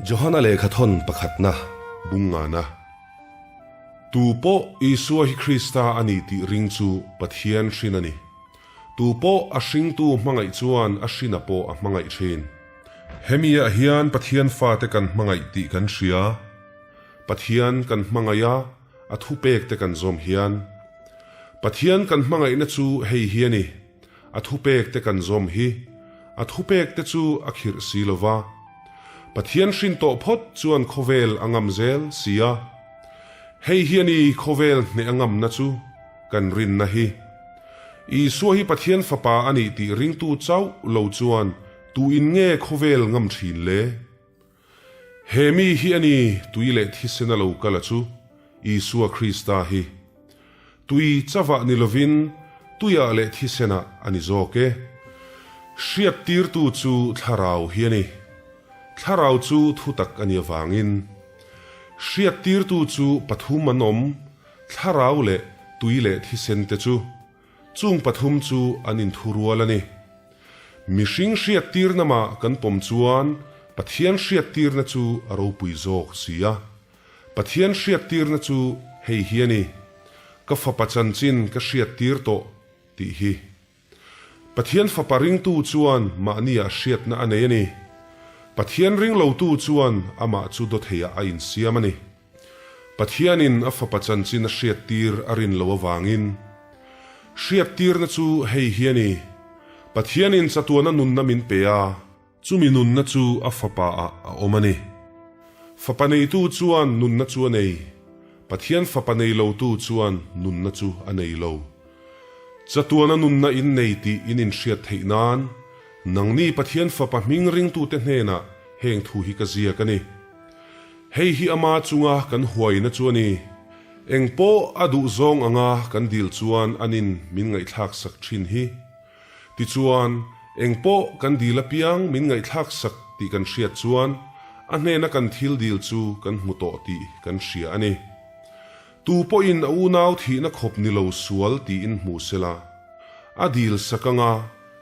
Johana lehkhathawn pakhatna bung ngana. Tu pawh Isua hi Krista a ni tih ring chu Pathian hrin a ni. Tu pawh a hringtu hmangaih chuan a hrina pawh a hmangaih thin. Hemi-ah hian Pathian fate kan hmangaih tih kan hria. Pathian kan hmangaih a, a thupek te kan zawm hian. Pathian kan hmangaihna chu hei hi a ni, a thupek te kan zawm hi. A thupek te chu a khirh si lo va. Pathian hrin tawh phawt chuan khawvel a ngam zel si a. Hei hi a ni khawvel hneh a ngamna chu kan rinna hi. Isua hi Pathian Fapa a nih tih ringtu chauh lo chuan tu in nge khawvel ngam thin le? He mi hi a ni tui leh thisen a lo kal a chu, Isua Krista hi. Tui chavah ni lovin tuiah leh thisenah a ni zawk e. Hriattirtu chu thlarau hi a ni. Thlarau chu thutak a ni avangin. Hriattirtu chu pathum an awm, thlarau leh tui leh thisen te chu. Chung pathum chu an inthurual a ni. Mihring hriattirna mah kan pawm chuan Pathian hriattirna chu a ropui zawk si a. Pathian hriattirna chu hei hi a ni, Ka fapa chanchin ka hriattir tawh tih hi. Pathian fapa ringtu chuan mahniah hriatna a nei a ni. Pathian ringlotu chuan amah chu dawtheiah a insiam a ni. Pathianin a Fapa chanchin a hriattir a rin lo avangin, Hriattirna chu hei hi a ni, Pathianin chatuana nunna min pe a, chumi nunna chu a Fapa-ah a awm a ni. Fapa neitu chuan nunna chu a nei, Pathian Fapa nei lotu chuan nunna chu a nei lo. Chatuana nunna in nei tih in inhriat theih nan, nangni Pathian Fapa hming ringtute hnenah heng thu hi ka ziak a ni. Hei hi ama chunga kan huaina chu a ni. Eng pawh a duh zawng anga kan dil chuan anin min ngaihthlak sak thin hi. Tichuan, eng pawh kan dil apiang min ngaihthlak sak tih kan hriat chuan a hnena kan thil dil chu kan hmu tawh tih kan hria a ni. Tu pawhin a unau thihna khawp ni lo sual tiin hmu sela, a dil sak anga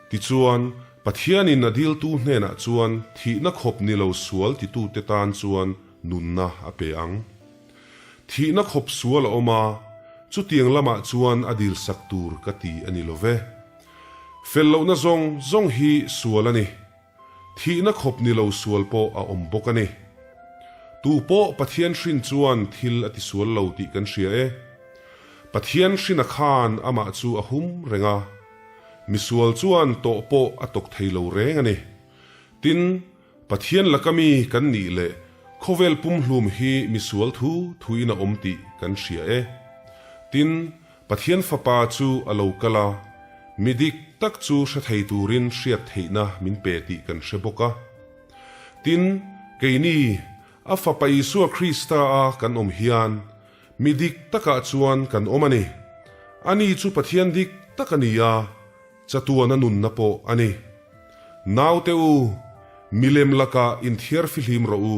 Tichuan, Pathianin a diltu hnenah chuan thihna khawp ni lo sual titute tan chuan nunna a pe ang. Thihna khawp sual a awm a, chutiang lamah chuan a dilsak tur ka ti a ni lo ve. Fel lohna zawng zawng hi sual a ni. Thihna khawp ni lo sual pawh a awm bawk a ni. Tu pawh Pathian hrin chuan thil a tisual lo tih kan hria e. Pathian hrina khan amah chu a hum reng a. Misual chuan tawh pawh a tawk thei lo reng a ni. Tin, Pathian laka mi kan nih leh khawvel pumhlum hi misual thu thuin a awm tih kan hria e. Tin, Pathian Fapa chu a lo kal a, mi dik tak chu hre thei turin hriat theihna min pe tih kan hre bawk a. Tin, keini, a Fapa Isua Krista a kan awm hian, Mi dik takah chuan kan awm a ni. Ani chu Pathian dik tak a ni a, chatuana nunna pawh a ni. Naute u, milem lakah inthiar fihlim rawh u.